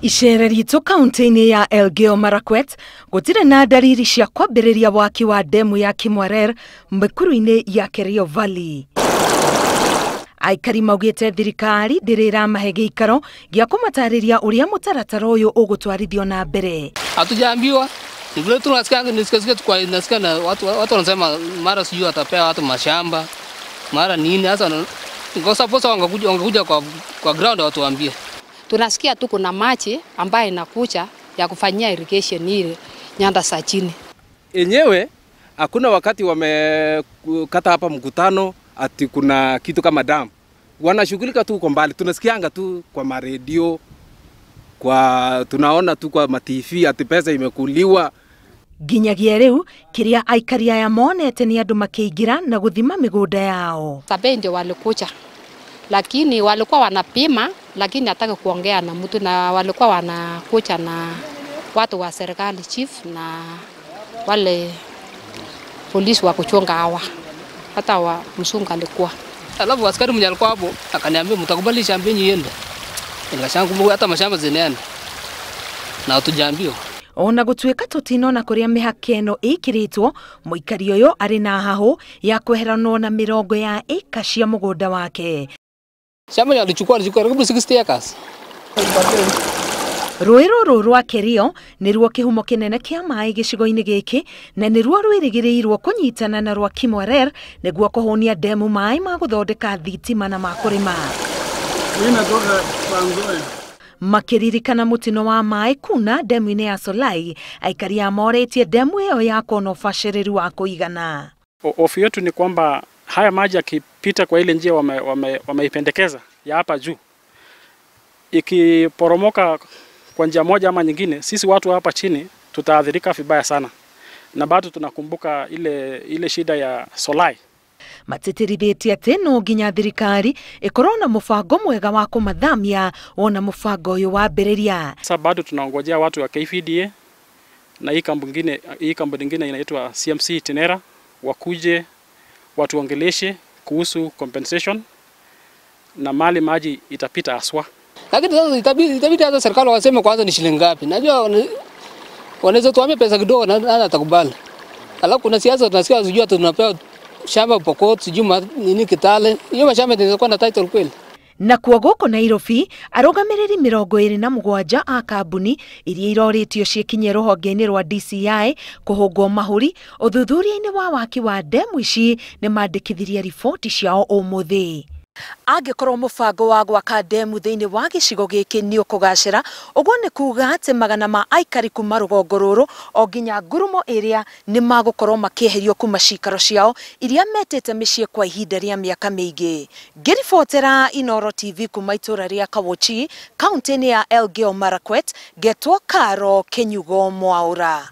Icera ritũ kaunti-inĩ ya Elgeyo Marakwet gũtirĩ na ndariri cia kwambĩrĩria waki wa demu ya Kimwarer mĩkuru-inĩ ya Kerio Valley. Aikari maugĩte thirikari ndĩrĩ ĩramahe gĩikaro gĩa kũmatarĩria ũrĩa mũtaratara ũyũ ũgũtwarithio na mbere. Hatujaambiwa, ni vile tunasikia, nisikia tu kwa nasikia na watu wanasema mara sijui watapea watu mashamba mara nini. Sasa kwa sababu wangekuja kwa ground watu waambie. Tunasikia tu kuna maji ambayo inakuja ya kufanyia irrigation ile nyanda za chini. Enyewe hakuna wakati wamekata hapa mkutano ati kuna kitu kama dam. Wanashughulika tu kwa mbali, tunasikianga tu kwa maredio, kwa tunaona tu kwa ma-TV ati pesa imekuliwa. Nginyagia riu kiria aikari aya monete ni andu makiingira na guthima migunda yao. Survey ndio walikuja, lakini walikuwa wanapima, lakini hataki kuongea na mtu, na walikuwa wanakuja na watu wa serikali, chief na wale polisi wa kuchunga hawa, hata wa msungu alikuwa. Alafu askari mwenye alikuwa hapo akaniambia mtakubali shamba yenu iende. Nikashangaa hata mashamba zinaenda na hatujaambiwa. Ona gutuika tutinona kuria mihaka ĩno ĩkĩrĩtwo, mũikari ũyũ arĩ na hahũ ya kweheranwo na mĩrongo ya ĩka cia mũgũnda wake. Shamba alichukua karibu 60 acres. Rũĩ rũrũ rwa Kerio nĩruo kĩhumo kĩnene kĩa maĩ gĩcigo-inĩ gĩkĩ na nĩruo rwĩrĩgĩrĩirwo kũnyitana na rwa Kimwarer nĩguo kũhũnia ndemu maĩ ma gũthondeka thitima na ma kũrĩma. Makĩririkana mũtino wa maĩ kuna ndemu-inĩ ya Solai, aikari a morĩtie ndemu ĩyo yakwo na ũbacĩrĩru wa kũigana. Hofu yetu ni kwamba haya maji yakipita kwa ile njia wameipendekeza ya hapa juu, ikiporomoka kwa njia moja ama nyingine, sisi watu hapa chini tutaathirika vibaya sana. Na bado tunakumbuka ile shida ya Solai. Matĩtĩrithĩtie atĩ no nginya thirikari ĩkorwo na mũbango mwega wa kũmathamia wona mũbango ũyũ wambĩrĩria. Sasa bado tunaongojea watu wa KVDA na hii kampuni nyingine inaitwa CMC Tinera wakuje watuongeleshe kuhusu compensation na mali maji itapita aswa. Lakini sasa itabidi hata serikali waseme kwanza ni shilingi ngapi. Najua wanaweza tuambie pesa kidogo na atakubali. Alafu kuna siasa tunasikia sijui tunapewa shamba Pokot, sijui nini Kitale. Hiyo mashamba inaweza kuwa na title kweli. Na kuo gũkũ Nairobi, arũgamĩrĩri 27 a kambuni iria irorĩtio ciĩkinyie rũhonge-inĩ rwa DCI kũhũngwo mahũri ũthuthuria-inĩ wa waki wa ndemu ici nĩmandĩkithirie riboti ciao ũmũthĩ. Angĩkorwo mũbango wa gwaka ndemu thĩinĩ wa gĩcigo gĩkĩ nĩ ũkũgacĩra, ũguo nĩ kuga atĩ magana ma aikari kuma rũgongo rũrũ o nginya ngurumo ĩrĩa nĩ magũkorwo makĩeherio kuma cikaro ciao iria metĩte mĩciĩ kwa ihinda rĩa mĩaka mĩingĩ. Ngĩribotera Inooro TV kuma itũra rĩa Kawochi, kaunti-inĩ ya Elgeyo Marakwet, ngetwo Karo Kinyugo Mwaura.